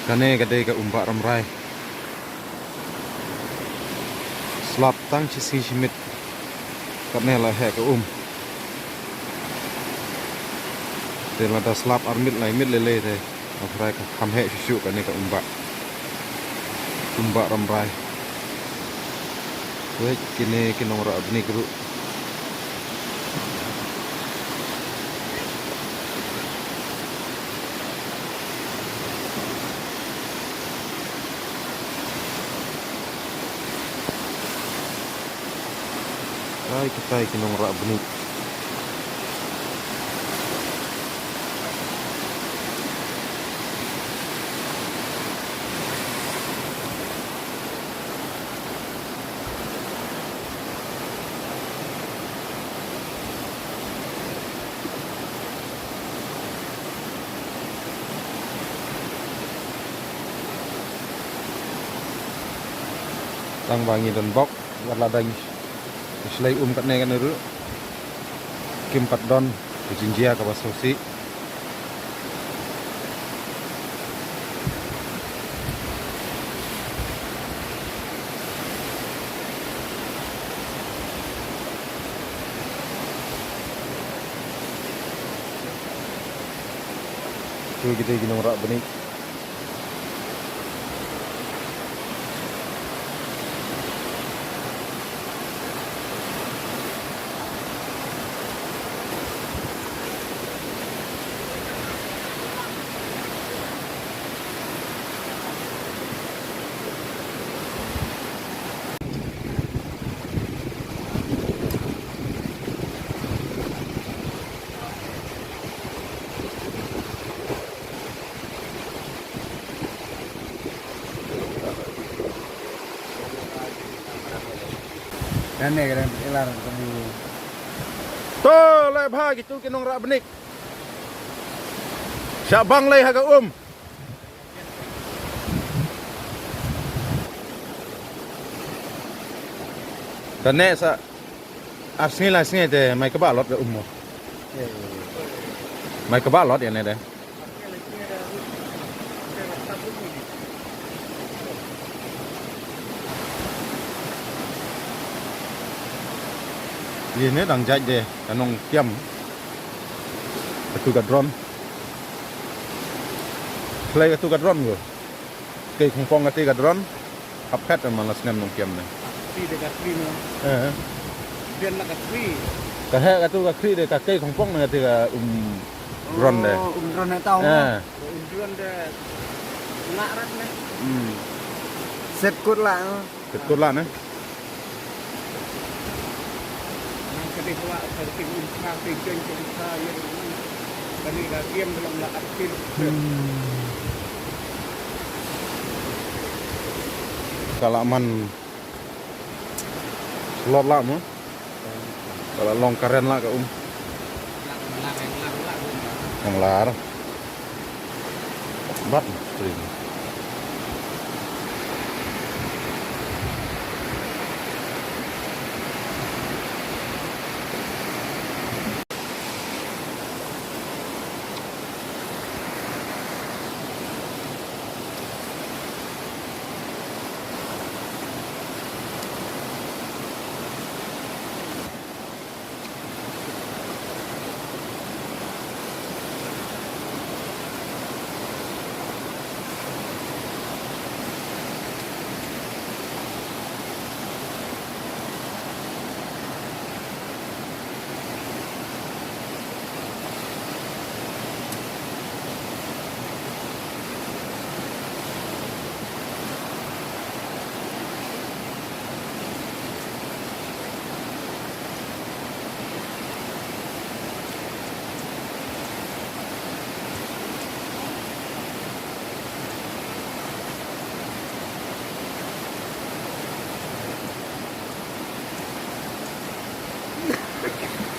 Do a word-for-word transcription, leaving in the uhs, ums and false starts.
Kane ka dei ka um Bah Ramrai. Slap tang shi sngi shi miet. Katne la heh ka um. Te lada slap ar miet lai miet lei lei te, Bah Ramrai ka kham heh shuh shuh kane ka um Bah. Um Bah Ramrai. Wei, kine ki nongrah bniat ruh. Ai, kitai ki nongrah bniat. Tang ba ngi don bok, wat la dang ngi shlei um katne katne ruh, kim pat don ka jingjia kaba sngewsih. Kito ki dei ki nongrah bniat. Kane ka dang ilar ka mu. To, lai bha kito ki nongrah bniat. Shah bang lei ha ka um. Kane sa ar sngi lai sngi te mai kaba lot ka um mo. Mai kaba lot ïa ne de. Ïa ne dang jait de ka nongkiam. Katu ka drone. Khlei katu ka drone ko. Kei khongpong kati ka drone. Hap phet man la snem nongkiam ne. Kti de ka kti no. Eh. Bian la ka kti. Ka he katu ka kti de ka kei khongpong ne kati ka um drone de. Oh, um drone ne tau. Eh. Um drone de. Nak rat ne. Hmm. Set kut la. Set kut la ne. Ka la man slot la mo. Ka la long karen la ka um. Nang lar. Bat.